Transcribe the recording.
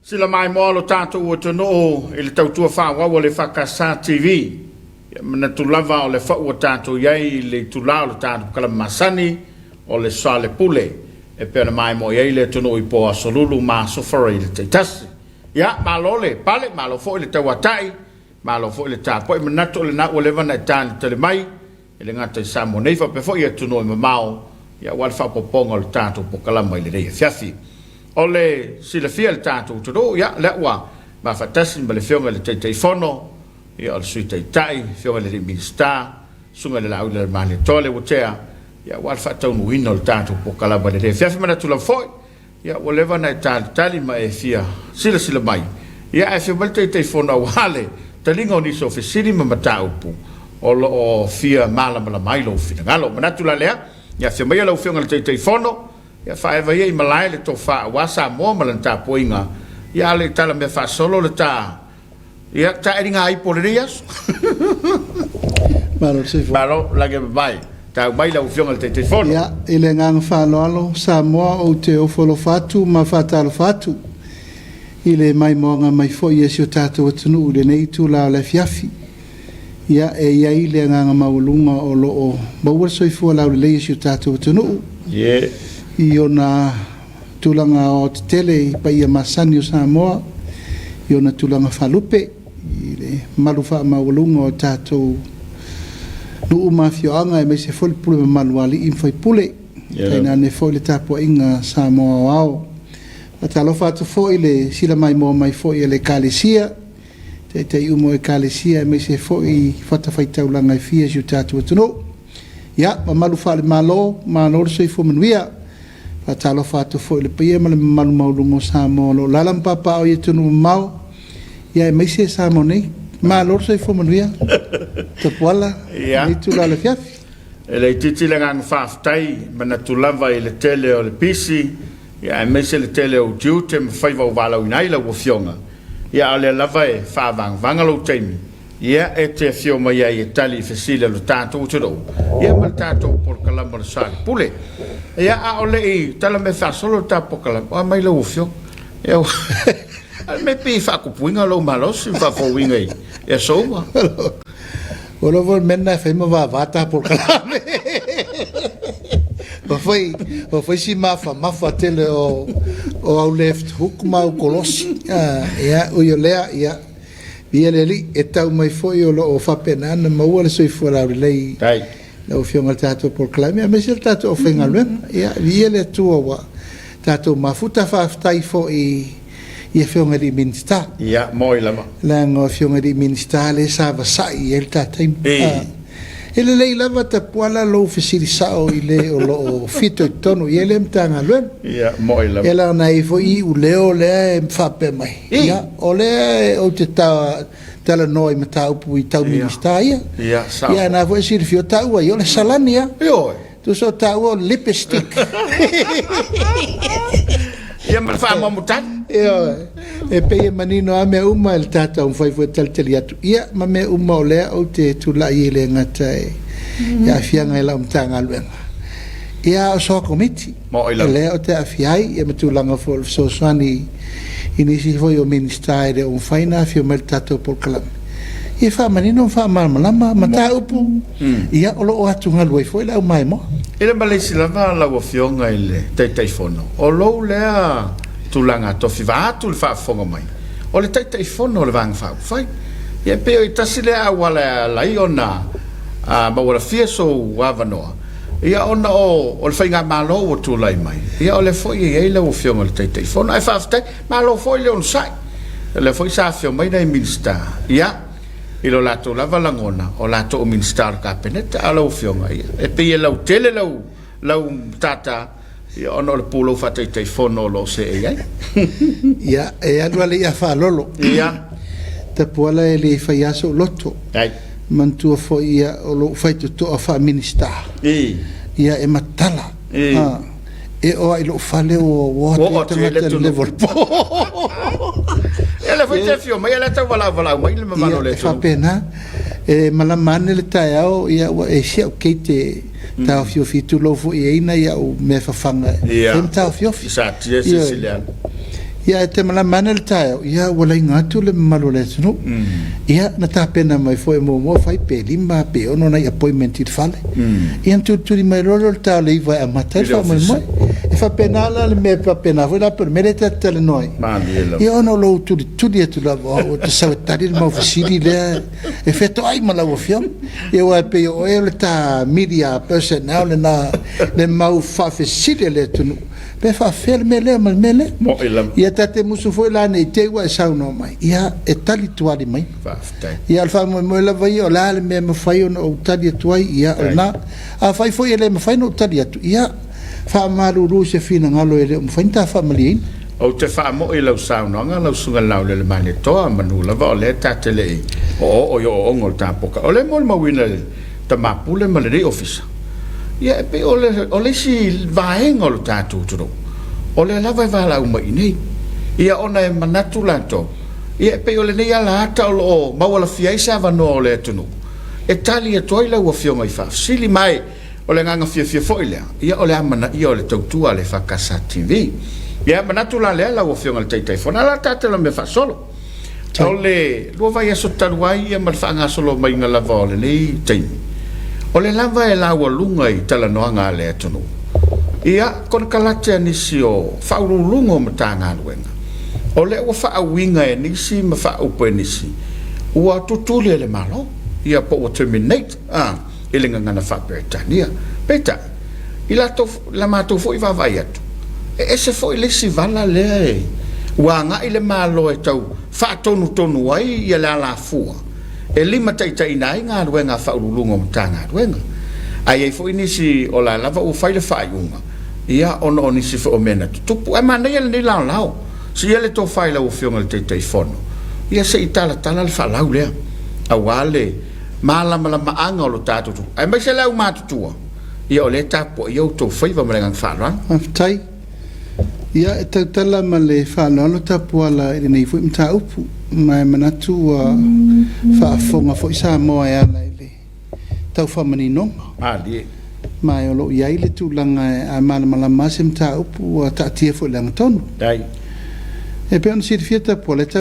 Sila maimoa lo tatou atunuu i le tautua faaauau a le EFKS TV. Ia manatu lava o le fau ua tatou i ai i le itula o le tatou kalama masani o le Soalepule e pei ona maimoa i ai le atunuu i po Aso Lulu ma Aso Faraile taitasi. Ia, malo le pale, malo foi le tauatai, malo foi le tapuai. Manatu o lena ua leva ona e talitali mai e le gata i Samoa nei faapea foi i atunuu e mamao aua le faaopoopoga o le tatou polokalama i lenei afiafi. O le silafia e le tatou atunuu, ia, lea ua mafaatasi ma le Afioga i le Taitaifono, ia, o le Sui Taitai, Afioga i le Alii Minisita, Susuga i le Laauli Lalomaniatoa Leuatea, ia, aua le faataunuuina o le tatou polokalama i lenei afiafi. Manatu lava foi, ia, ua leva ona e talitali ma e fia silasila mai, ia, ae afio mai le Taitaifono aua le taliga o nisi o fesili ma mataupu o lo o fia malamalama ai lou finagalo. Manatu la lea, ia afio maia lau Afioga i le Taitaifono, ia faaeva ia i malae le tofa aua Samoa ma lana tapuaiga, ia a o le i tala mea faasolo le ta Ia, taeliga aipo o lenei aso. Malo le soifua. Malo, lagi e mamae. Tau mai lau Afioga i le Taitaifono. Ia, i le agaga faaaloalo, Samoa, ou te ofo alofa atu ma faatalofa atu i le maimoaga mai foi a si o tatou atunuu i lenei itula o le afiafi. Ia, e i ai le agaga maualuga o lo o maua le soifua laulelei o si o tatou atunuu i ona tulaga aoaotetele i paia masani o Samoa i ona tulaga faalupe, i le mamalu faamaualuga o tatou nuu ma afioaga aemaise foi le pule mamalu a alii ma faipule, tainane foi le tapuaiga a Samoa aoao. Faatalofa atu foi i le sila maimoa mai foi a le Ekalesia, taitai uma o Ekalesia aemaise foi fatafaitaulaga e fia i si o tatou atunuu. Ia, mamalu faale-Malo, malo le soifua manuia. Faatalofa atu foi i le paia ma le mamalu maualuga o Samoa o lo o alaala ma papaaao i atunuu mamao, ia aemaise Samoa nei. Malo le soifua manuia. Tapuala, lenei itula o le afiafi. E le itiiti le agaga faafetai, manatu lava i le tele o le pisi, ia aemaise le tele o ou tiute ma faiva ua valaauina ai lau Afioga, ia a o lea lava e faavagavaga lou taimi, Ia, e te afio mai ai e tali i fesili a lo tatou atunuu, ia ma le tatou polokalama o le Sali Pule. Ia, a o le i tala mea faasolo le ta polokalama, oa mai lau afioga. Ia, a le mea pei e faakupuina lou malosi ma faafouina i aso uma. Ua lava o le mea lena e fai ma vava ta polokalame. Ua fai, ua fai si mafamafa tele o, o au left hook ma au kolosi. Ah, ia, ui o lea, ia, Ia le Alii, e tau mai foi o lo o faapena ona maua le soifua laulelei Dai. lau Afioga i le tatou polokalame aemaise le tatou aufaigaluega. Ia, viia le Atua ua tatou mafuta. Faafetai foi i Afioga i alii Minisita. Ia, moi lava. Leaga o Afioga i alii Minisita lea sa vasa'i i ai le ta taimi. E. E lelei lava Tapuala lou fesili sao i le o lo o fitoitonu i ai lea Matagaluega. Ia, moi lava. Ia leaga na i ai foi iuleo lea e faapea mai. Ia, o lea ou te talanoa i mataupu i tau Minisita ia. Ia, sao. Ia, na foi e silafia, o taua ia o le salani ia. Ioe. Tusa o taua o le lipstick. Ia ma le faamamutali. Ioe. E pei e manino lava mea uma i le tatou mafai foi e talitali atu. Ia, ma mea uma o lea ou te tulai ai le gata e aafiaga i lau Matagaluega. Ia, a o soa komiti. Moi lava. Lea ou te aafia ai, ia ma tulaga foi o le fesoasoani i nisi foi o Minisita e le o mafai ona afio mai i le tatou polokalame. Ia faamanino ma faamalamalama mataupu, ia o lo o atugalu ai foi le aumaimoa. I le ma le isi lava lau Afioga i le Taitaifono, o lou lea tulaga tofi vaeatu le faafofoga mai, o le Taitaifono o le Vaega Faaupufai. Ia e pei o i tasi lea auala e ala ai ona maualafia sou avanoa, Ia ona o le faigamalo ua tulai mai, ia o lea foi e i ai lau Afioga i le Taitaifono. Ae faafetai, malo foi le onosai. O lea foi sa afio mai nai Minisita, ia, i lo latou lava lagona, o latou o Minisita o le Kapeneta. A o lau Afioga, ia, e pei e lautele lau, lau matata, ia, ona o le pulou faa-Taitaifono o lo o seei ai. Ia, e alu lava le i'a faalolo. Ia. Tapuala e le fai lava sou loto. Ai. Manatua foi ia o lou faitotoa faa-Minisita. I. Ia e matala. I. A, E oo lava i lou fale ua o atu ai tagata i le level po. Ia lea foi e te afio mai, a o lea e tau valaau valaau mai le mamalu o le atunuu. Ia, e faapena. E malama ane le taeao, ia ua e si au keite taofiofi, tulou foi e i ai nai au mea fafaga e fai ma taofiofi. Satia se isi le alu. Ia ae te malama ane le taeao, ia ua laina atu le mamalu o le atunuu. Ia na tapena mai foi muamua fai pe 5 pe 6 nai appointment i le fale. Ia na tulituli mai loa lea o le ta o le 9 e amata ai le faamoemoe. E faapena la le mea, e faapena foi la pei o le mea lea ta te talanoa ai. Ia ona o lou tulituli atu lava o au ou te sau e tali le mau fesili lea e fetoai ma lau Afioga. Ia aua e pei o oe o le ta media personnel lena, le mau faafesili a le atunuu. Pe faafefea le mea lea ma le mea lea. Mo'i lava. Ia ta te musu foi la ne i te i ua e saunoa mai, ia e tali tuali mai. Faafetai. Ia o le faamoemoe lava ia o le a le mea e mafai ona ou tali atu ai, ia o lena. Afai foi e le mafai ona ou tali atu, ia faamalulu i se finagalo e le o mafai ona ta faamalieina. Ou te faamo'i i lau saunoaga lau Susuga i le Laulele Malietoa, manu lava o lea ta te le i oooo i ooooga o le tapoka. O lea e molimauina e le Tama Pule ma lenei Ofisa, Ia, e pei o le, o le isi vaega o le tatou atunuu, o lea lava e valaau mai i inei. Ia, ona e manatu latou, ia, e pei o lenei alaata o lo o maualafia ai se avanoa o le atunuu e tali atu ai lau Afioga i faafesili. Ma e, o le agaga fiafia foi lea, ia, o le amanaia o le tautua a le EFKS TV. Ia, manatu la lea lau Afioga i le Taitaifono, a o le a tatou mea faasolo. O le lua vaiaso talu ai ia ma le faagasolo maiga lava o lenei taimi, o le lava e laualuga i talanoaga a le atunuu, ia konekarate a nisi o faauluuluga o Matagaluega, o lea ua faauiga e nisi ma faaupu e nisi, ua tutuli e le Malo, ia po ua terminate a i le gagana faa-Peretania. Peitai, i latou, la matou foi vaavaai atu, e ese foi le isi vala lea e ua agai le Malo e tau faatonutonu ai ia le alafua e limataitaiina ai galuega a Faauluuluga o Matagaluega. Ae i ai foi nisi o la lava ua fai le faaiuga, ia ona o nisi foi o mea na tutupu. Ae manaia lenei laolao, siia le tofa i lau Afioga i le Taitaifono, ia se i talatala le faalau lea, aua le malamalamaaga o lo tatou atunuu, aemaise le aumatutua, ia o lea e tapuaia outou faiva ma le agaga faaaloalo. Faafetai. Ia, e tautala ma le faaaloalo Tapuala i lenei foi mataupu, ma e manatu ua faafofoga foi Samoa e ala i le tau faamaninoga. Malie. Ma o lo o i ai le tulaga a malamalama lava se mataupu ua taatia foi i le agatonu. Dai. E pei ona silafia Tapuala, e.